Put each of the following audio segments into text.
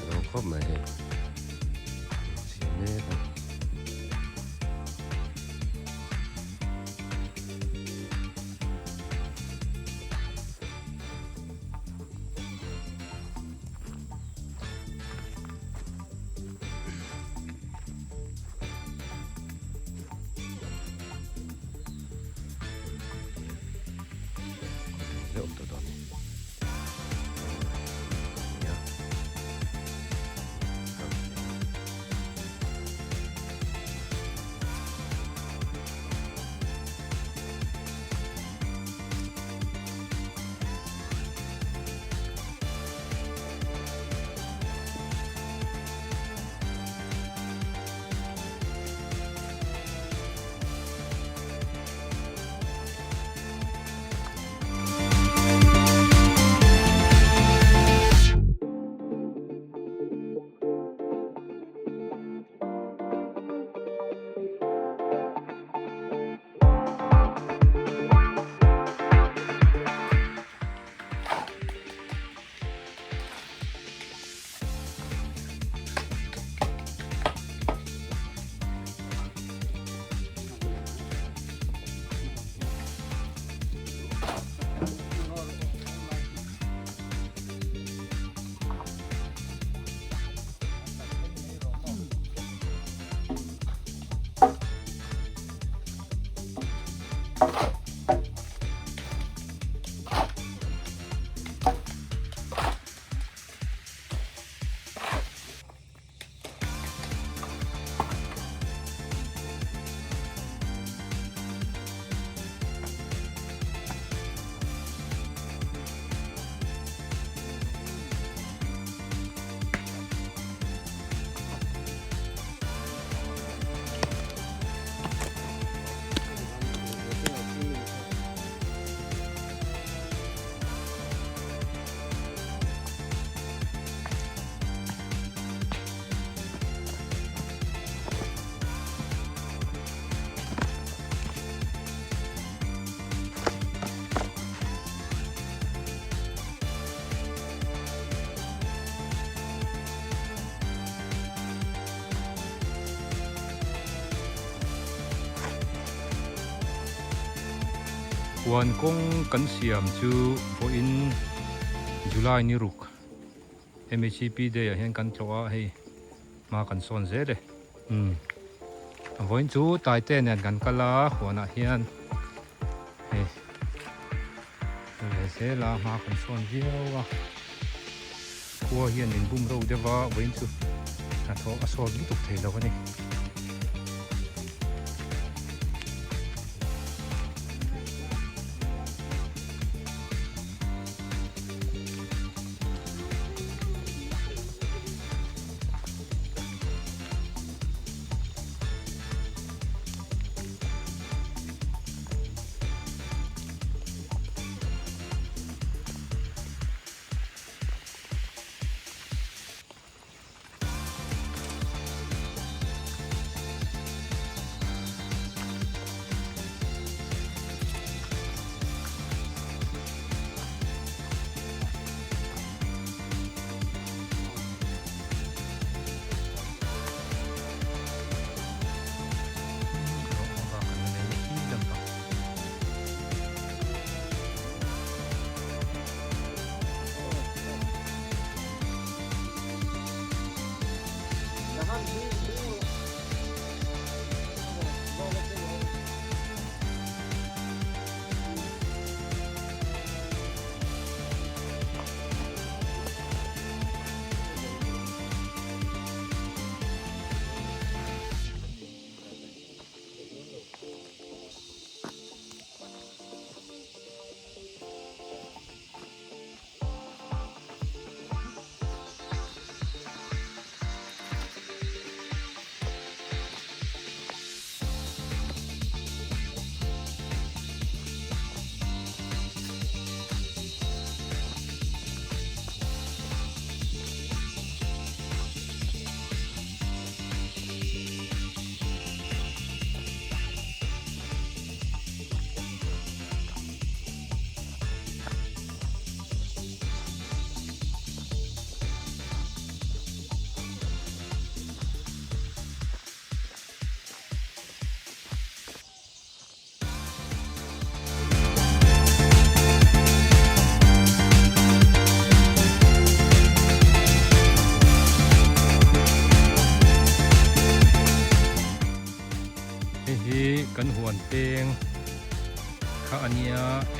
Tha lo khawp mai hei chhia mek a. Huan kawng kan siam chu vawiin July ni ruk MHCP day ah hian kan tlawh a hei hma kan sawn zel e umm vawiin chu Taite nen kan kal a huan ah hian hei ve zel a hma kan sawn viau a khua hian min bum ro deuh a vawiin chu hnathawh a sawt lutuk thei lo a ni.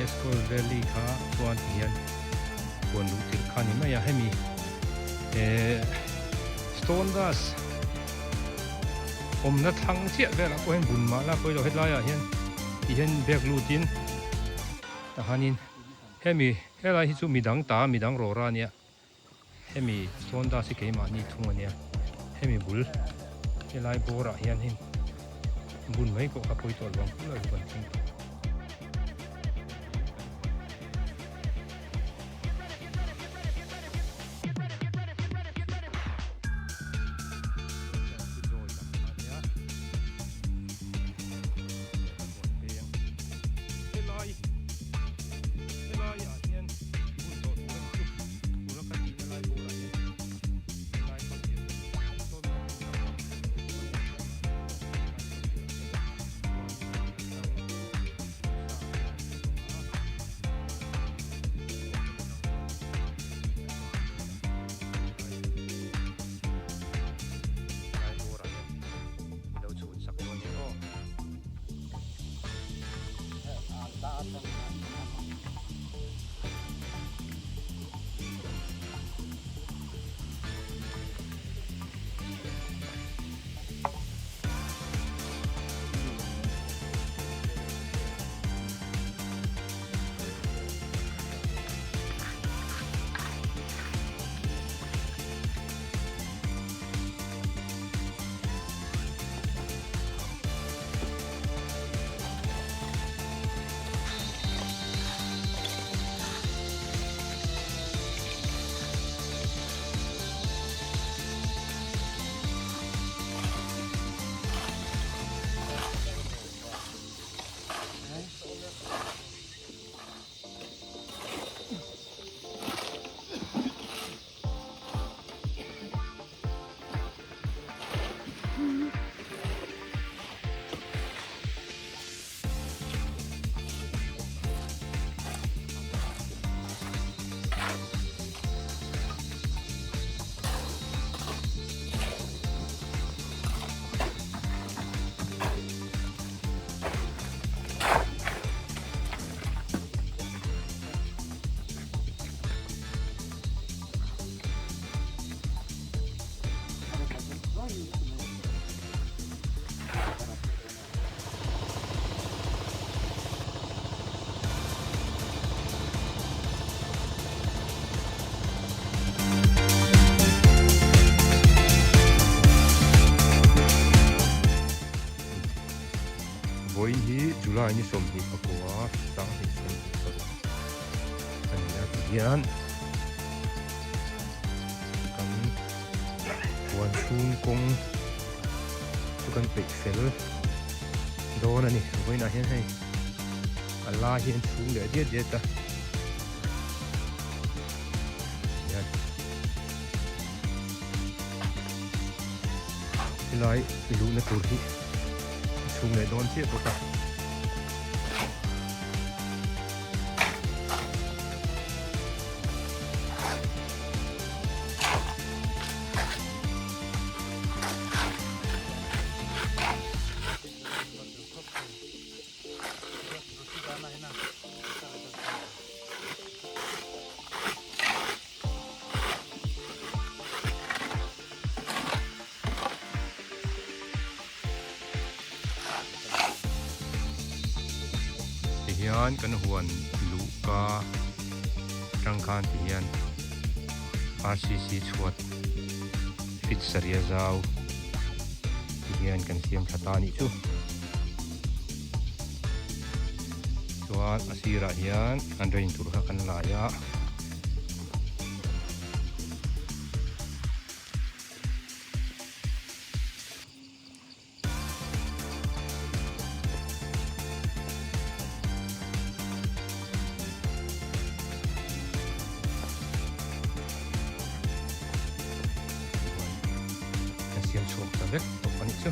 Escol Valley kha chuan ti hian huan luh tirh kha a ni mai a, hemi eh stone dust awmna thlang chiah velah pawh hian bun mah la pawilo hetlaiah hian ti hian bag lutin tahanin hemi helai hi chu midang ta midang rawra a nia. Hemi stone dust hi keimahni thung a nia, hemi bul helai bawrah hian heng bun mai pawh kha pawi tawh lo ang pulai chu kan thleng tawh. Vawiin hi July ni 29 sanghnih 26 a ni a tihian kan huan chhung kawng chu kan peih fel dawn a ni vawiinah hian hei a lai hi an chhung leh diat diat a hian helai luhna tur hi a chhung leh dawn chiah bawk a. Tihian kan huan luhka atang khan tihian RCC chhuat fit sarih a zau tihian kan siam tha ta a nih chu. Chuan a sirah hian an rain tur kha kan lai a. Kan siam chhuak ta vek tawp a nih chu.